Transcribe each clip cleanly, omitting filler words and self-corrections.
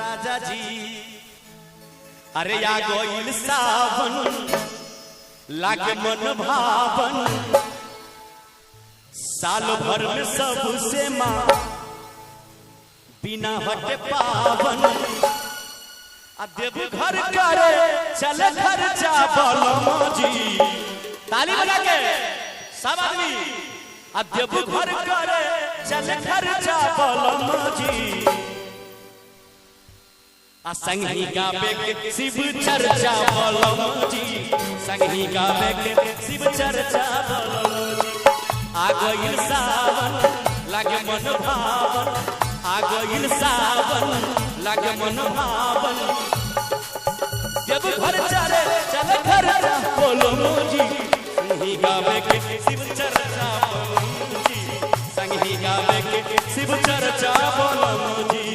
राजा जी। अरे या गोइल सावन, लागे मन भावन। साल भर में सबसे माँ बिना हटे पावन। आ देव घर करे चल खर्चा बलमा जी। ताली बजा के सब आदमी। आ देव घर करे चल खर्चा बलमा जी। आ संगी गावे के शिव चर्चा बलम जी। संगी गावे के शिव चर्चा बलम जी। आ गइल सावन, लागे मन भावन। आ गइल सावन, लागे मन भावन। जब घर चले चल घर बोलम जी। संगी गावे के शिव चर्चा बलम जी। संगी गावे के शिव चर्चा बलम जी।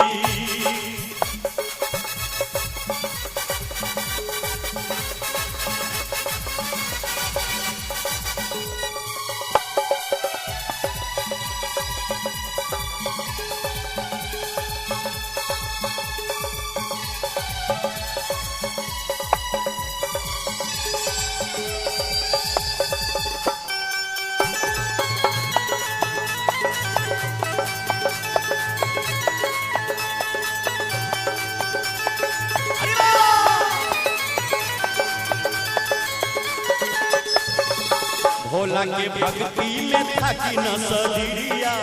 भोला के भक्ति में थकी न सदिया।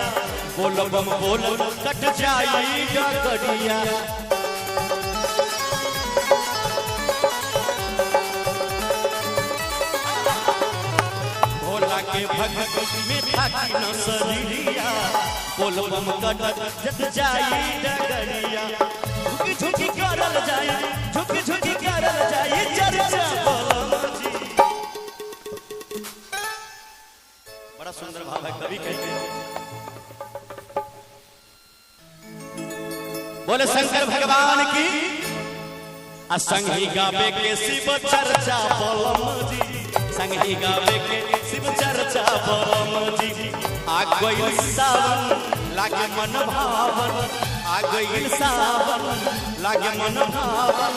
बोल बम बोल कट जाई गगरिया। भोला के भक्ति में थकी न सदिया। बोल बम कट जट जाई डगरिया। झुकी झुकी करल जाई, झुकी झुकी करल जाई चर्चा बलम जी। बड़ा सुंदर भाव है, कवि कहते हैं। बोले शंकर भगवान की। आ संगी गावे के शिव चर्चा बलम जी। संगी गावे के शिव चर्चा बलम जी। आ गइल सावन, लागे मन भावन। आ गइल सावन, लागे मन भावन।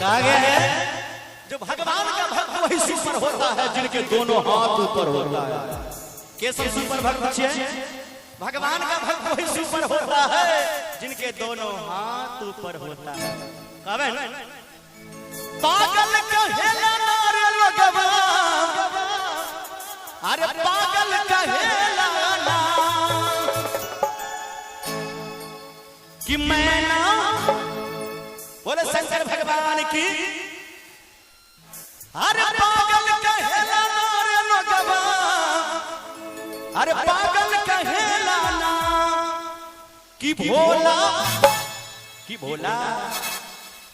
कहा गया है जो भगवान का भक्त वही सुपर होता है जिनके दोनों हाथ ऊपर होता है। केशव सुपर भक्त छे। भगवान का भक्त वही सुपर होता है जिनके दोनों हाथ ऊपर होता है। कहबे पागल कहेला ना रे लोगवा। अरे पागल कहेला ना कि मैं ना। बोले शंकर भगवान की। अरे पागल कहेला ना रे लोगवा। अरे पागल कहेला ना कि भोला, कि भोला,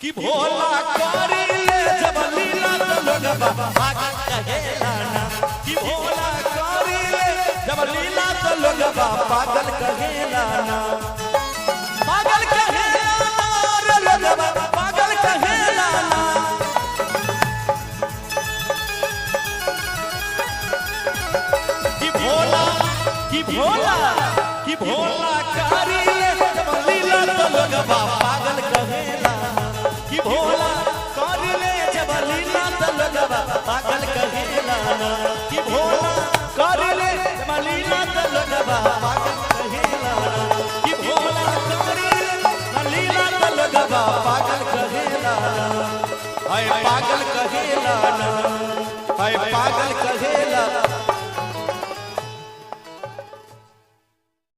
कि भोला करी ले जब लीला तो लोगवा पागल कहेला ना। कि भोला करी ले जब लीला तो लोगवा पागल कहेला ना।